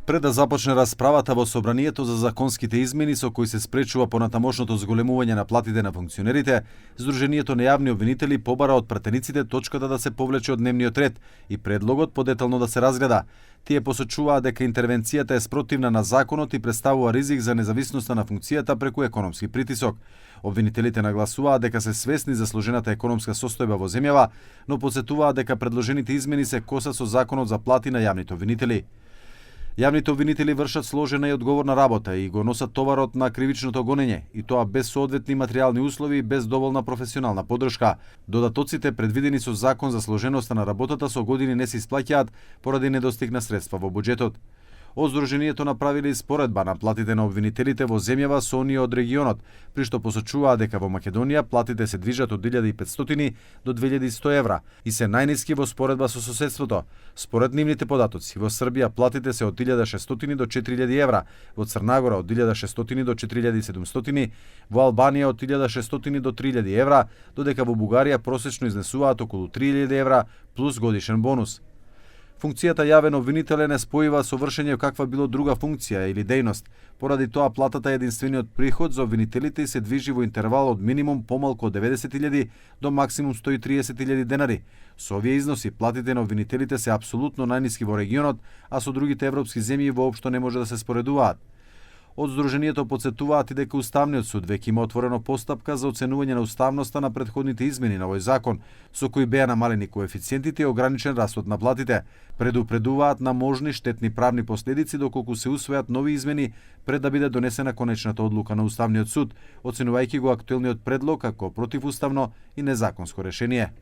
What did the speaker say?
Пред да започне расправата во собранието за законските измени со кои се спречува понатамошното зголемување на платите на функционерите, Сдруженијето на јавни обвинители побара од пратениците точката да се повлече од дневниот ред и предлогот подетално да се разгледа. Тие посочуваа дека интервенцијата е спротивна на законот и представува ризик за независноста на функцијата преку економски притисок. Обвинителите нагласуваа дека се свесни за сложената економска состојба во земјава, но потсетуваа дека предложените измени се коса со законот за плати на јавните обвинители. Јавните обвинители вршат сложена и одговорна работа и го носат товарот на кривичното гонење, и тоа без соодветни материјални услови и без доволна професионална поддршка. Додатоците предвидени со закон за сложеноста на работата со години не се исплаќаат поради недостиг на средства во буџетот. Од Сдруженијето направиле споредба на платите на обвинителите во земјава со оние од регионот, при што посочуваа дека во Македонија платите се движат од 1500 до 2100 евра и се најниски во споредба со соседството. Според нивните податоци, во Србија платите се од 1600 до 4000 евра, во Црнагора од 1600 до 4700, во Албанија од 1600 до 3000 евра, додека во Бугарија просечно изнесуваат околу 3000 евра плюс годишен бонус. Функцијата јавен обвинител е неспојива со вршење каква било друга функција или дејност. Поради тоа платата е единствениот приход за обвинителите и се движи во интервал од минимум помалку од 90.000 до максимум 130.000 денари. Со овие износи платите на обвинителите се апсолутно најниски во регионот, а со другите европски земји воопшто не може да се споредуваат. Од Сдруженијето потсетуваат и дека Уставниот суд веќе има отворено постапка за оценување на уставноста на претходните измени на овој закон, со кои беа намалени коефициентите и ограничен растот на платите. Предупредуваат на можни штетни правни последици доколку се усвојат нови измени пред да биде донесена конечната одлука на Уставниот суд, оценувајќи го актуелниот предлог како противуставно и незаконско решение.